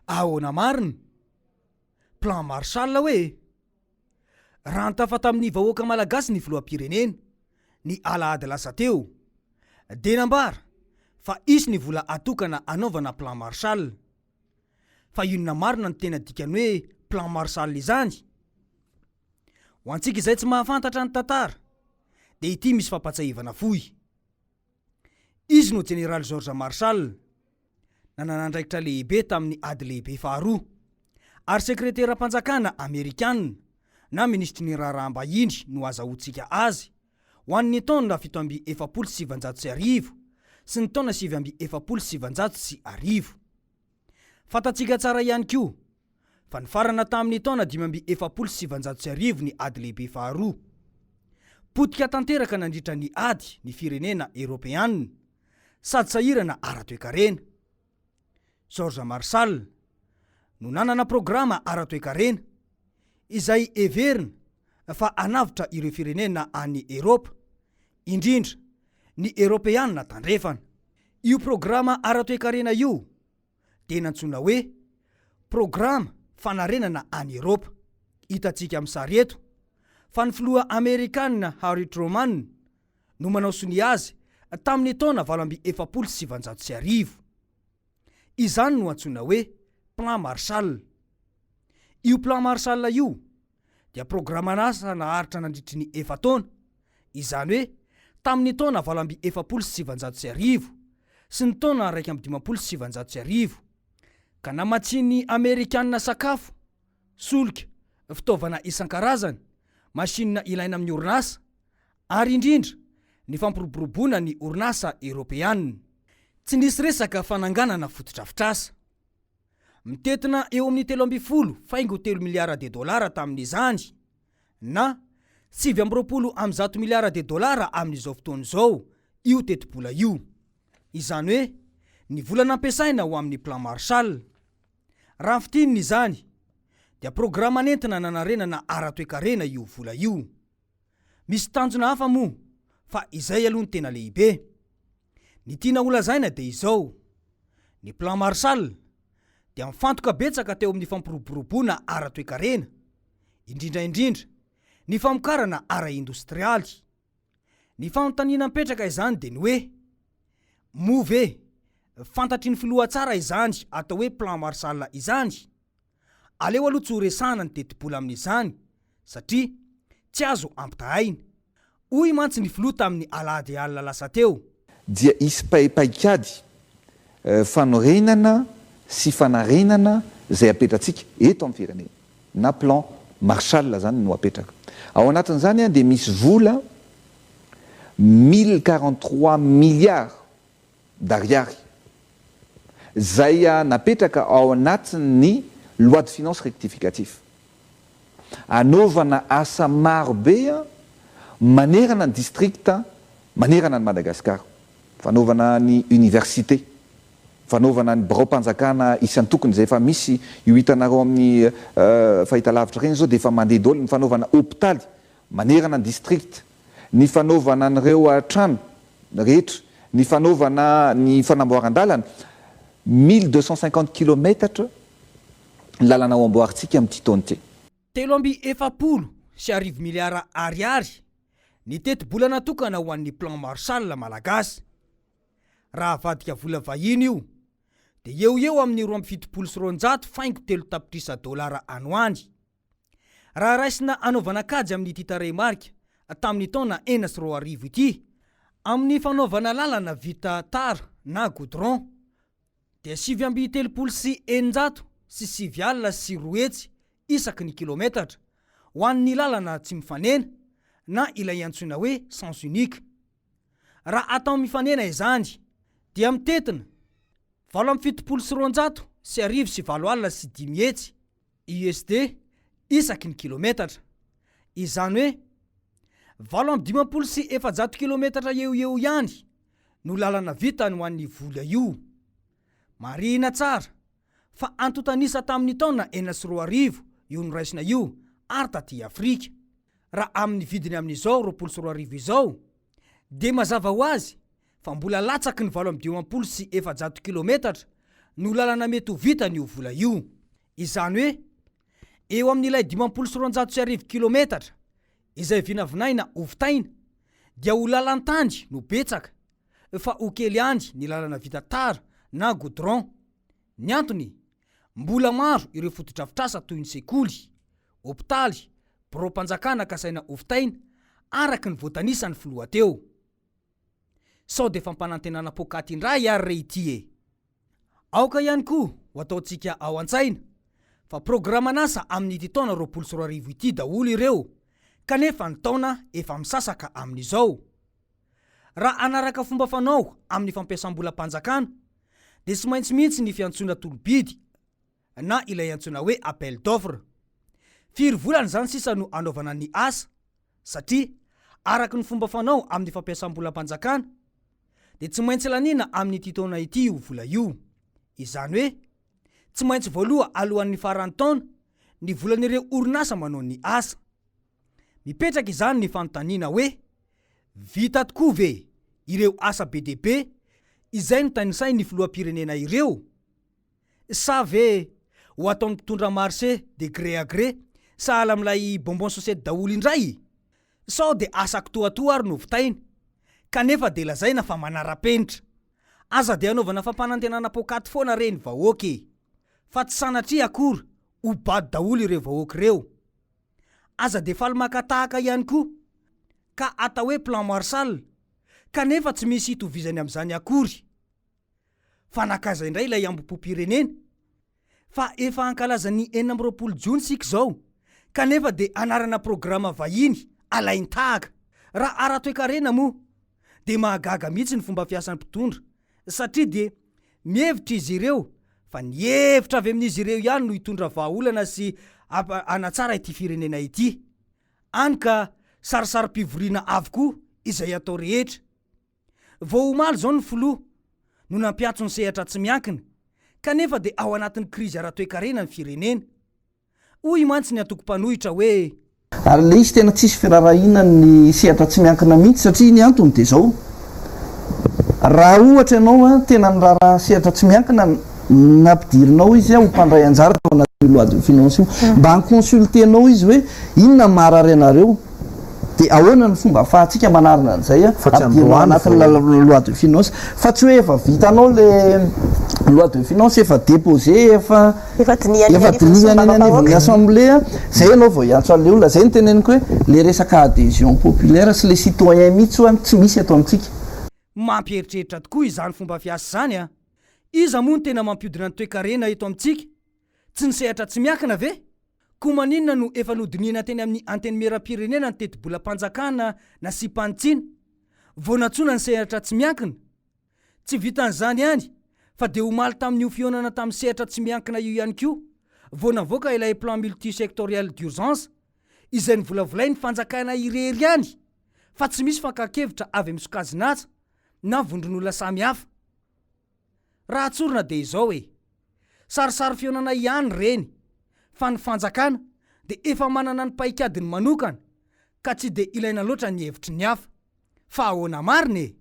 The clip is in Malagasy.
Ahoana marina? Plan Marshall hoe e! Raha nitafa tamin'ny vahoaka malagasy ny filoham-pirenena, ny alahady lasa teo, dia nambara fa hisy ny vola atokana hanaovana Plan Marshall. Fa inona marina no tena dikan'ny hoe Plan Marshall izany? Ho antsika izay tsy mahafantatra ny tantara, dia ity misy fampatsiahivana fohy. Izy no Jeneraly George Marshall, nanana andraikitra lehibe tamin'ny Ady Lehibe Faharoa, ary sekreteram-panjakana amerikana na minisitry ny raharaham-bahiny no azahoantsika azy ho an'ny taona 1947 sy ny taona 1949. Fantatsika tsara ihany koa fa nifarana tamin'ny taona 1945 ny Ady Lehibe Faharoa. Potika tanteraka nandritra ny ady ny firenena Eoropeanina sady sahirana ara-toekarena. George Marshall no nanana programa ara-toekarena izay heverina fa hanavotra ireo firenena any Eropa, indrindra ny Eoropeanina Tandrefana. Io programa ara-toekarena io dia nantsoina hoe Programa Fanarenana any Eropa. Hitantsika amin'ny sary eto fa ny filoha amerikana Harry Truman no manao sonia azy tamin'ny taona 1948. Izany no antsoina hoe Plan Marshall. Io Plan Marshall io dia programan'asa naharitra nandritry ny efa-taona, izany hoe tamin'ny taona 1948 sy ny taona 1951, ka namatsian'ny Amerikanina sakafo, solika, fitaovana isan-karazany, masinina ilaina amin'ny orinasa, ary indrindra ny fampiroboroboana ny orinasa eoropeanina. Tsy nisy resaka fananganana fotodrafitrasa. Mitentina eo amin'ny 13 faingo 3 miliara de dolara tamin'izany, na 129 miliara de dolara amin'izao fotoana izao io tetibola io. Izany hoe ny vola nampiasaina ho amin'ny Plan Marshall. Raha fintinina izany dia programa nentina nanarenana ara-toekarena io vola io. Misy tanjona hafa moa fa izay aloha no tena lehibe. Ny tiana holazaina dia izao, ny Plan Marshall dia mifantoka betsaka teo amin'ny fampiroboroboana ara-toekarena, indrindra indrindra ny famokarana ara-indostrialy. Ny fanontaniana mipetraka izany dia ny hoe, moa ve fantatry ny filoha tsara izany atao hoe Plan Marshall izany? Aleo aloha tsy ho resahana ny tetibola amin'izany satria tsy azo ampitahaina. Hoy mantsy ny filoha tamin'ny alahady alina lasa teo. Dia hisy paikady fanorenana sy fanarenana izay apetratsika eto amin'ny firenena, na plan Marshall izany no apetraka. Ao anatin'izany dia misy vola 1043 milliards d'ariary izay napetraka ao anatin'ny loi de finances rectificatif. Anaovana asa maro be manerana ny district manerana an'i Madagasikara. Fanaovana ny université, fanaovana ny biraom-panjakana isan-tokony izay efa misy io hitanareo amin'ny fahitalavitra ireny izao dia efa mandeha daholo, ny fanaovana hopitaly manerana ny district, ny fanaovana an'ireo trano rehetra, ny fanaovana ny fanamboaran-dalana, 1250 kilometatra ny lalana ho amboarintsika amin'ity taona ity. 1043 miliara ariary ny tetibola natokana ho an'ny Plan Marshall malagasy. Raha avadika vola vahiny io dia eo ho eo amin'ny 272 faingo 3 tapitrisa dolara any ho any. Raha raisina hanaovana kajy amin'ity tarehimarika tamin'ny taona 2006 ity, amin'ny fanaovana lalana vita tara na goudron, dia 239 200 isaky ny kilometatra ho an'ny lalana tsy mifanena na ilay antsoina hoe sens unique. Raha atao mifanena izany dia mitentina 278 805 USD isaky ny kilometatra. Izany hoe 458 kilometatra eo ho eo ihany no lalana vitany ho an'ny vola io. Marihina tsara fa antontan'isa tamin'ny taona 2006 io noraisina io ary taty Afrika. Raha amin'ny vidiny amin'izao 2020 izao dia mazava ho azy fa mbola latsaky ny 458 kilometatra no lalana mety ho vitan'io vola io. Izany hoe eo amin'ilay 1250 kilometatra izay vinavinaina hovitaina dia ho lalan-tany no betsaka fa ho kely ihany ny lalana vita tara na goudron. Ny antony, mbola maro ireo fotodrafitrasa toy ny sekoly, hopitaly, biraom-panjakana kasaina hovitaina araka ny voatanisan'ny filoha teo. Sao dia fampanantenana poakaty indray ary re ity e! Aoka ihany koa ho ataontsika ao an-tsaina fa programan'asa amin'ity taona 2020 ity daholo ireo kanefa ny taona efa misasaka amin'izao. Raha hanaraka fomba fanao amin'ny fampiasam-bolam-panjakana dia tsy maintsy mihitsy ny fiantsoana tolo-bidy na ilay antsoina hoe appel d'offre. Firy volana izany sisa no hanaovana ny asa satria araka ny fomba fanao amin'ny fampiasam-bolam-panjakana dia tsy maintsy laniana amin'ity taona ity io vola io. Izany hoe tsy maintsy voaloa alohan'ny faran'ny taona ny volan'ireo orinasa manao ny asa. Mipetraka izany ny fanontaniana hoe, vita tokoa ve ireo asa be dia be izay notanisain'ny filoham-pirenena ireo? Sa ve ho ataon'ny mpitondra marché de gré à gré sahala amin'ilay bonbon society daholo indray? Sao dia asa kitoatoa ary no vitaina kanefa dia lazaina fa manara-penitra? Aza dia anaovana fampanantenana poakaty foana re ny vahoaka e! Fa tsy sanatria akory ho bado daholo ireo vahoaka ireo. Aza dia faly maka tahaka ihany koa ka atao hoe plan Marshall kanefa tsy misy itovizany amin'izany akory. Fa nankaiza indray ilay hambom-pom-pirenena? Fa efa hankalaza ny 26 jona isika izao kanefa dia anarana programa vahiny alain-tahaka. Raha ara-toekarena moa dia mahagaga mihitsy ny fomba fiasan'ny mpitondra satria dia mihevitra izy ireo fa ny hevitra avy amin'izy ireo ihany no hitondra vahaolana sy hanatsara ity firenena ity. Any ka sarisarim-pivoriana avokoa izay atao rehetra. Vao omaly izao ny filoha no nampiantso ny sehatra tsy miankina kanefa dia ao anatin'ny krizy ara-toekarena ny firenena. Hoy mantsy ny antoko mpanohitra hoe. Ary ilay izy tena tsisy firaharahiana ny sehatra tsy miankina mihitsy satria ny antony dia izao, raha ohatra ianao tena niraharaha sehatra tsy miankina, nampidirinao izy ho mpandray anjara tao anatin'io loi de finance io, mba ni-consulter-nao izy hoe inona ny maharary anareo, dia ahoana ny fomba ahafahantsika manarina an'izay ampidirina ao anatin'ny loi de finance, fa tsy hoe efa vitanao ilay loi de finance, efa déposé, efa. Efa dinihany Efa dinihany eny anivon'ny assemblée, zay ianao vao hiantso an'ilay olona. Zay no teneniko hoe le resaka adhésion populaire sy le citoyen mihitsy ho'a tsy misy eto amintsika. Mampieritreritra tokoa izany fomba fiasa izany an! Iza moa no tena mampiodina ny toekarena eto amintsika? Tsy ny sehatra tsy miankina ve? Koa maninona no efa nodinihina teny amin'ny Antenimierampirenena ny tetibolam-panjakana nasiam-panitsiana vao nantsoina ny sehatra tsy miankina? Tsy vitan'izany ihany fa dia omaly tamin'io fihaonana tamin'ny sehatra tsy miankina io ihany koa vao navoaka ilay plan multisectoriel d'urgence izay novolavolain'ny fanjakana irery ihany fa tsy misy fankan-kevitra avy amin'ny sokajin'asa na vondron'olona samihafa. Raha tsorina dia izao e! Sarisary fihaonana ihany ireny fa ny fanjakana dia efa manana ny paikadiny manokana ka tsy dia ilaina loatra ny hevitry ny hafa. Fa ahoana marina e?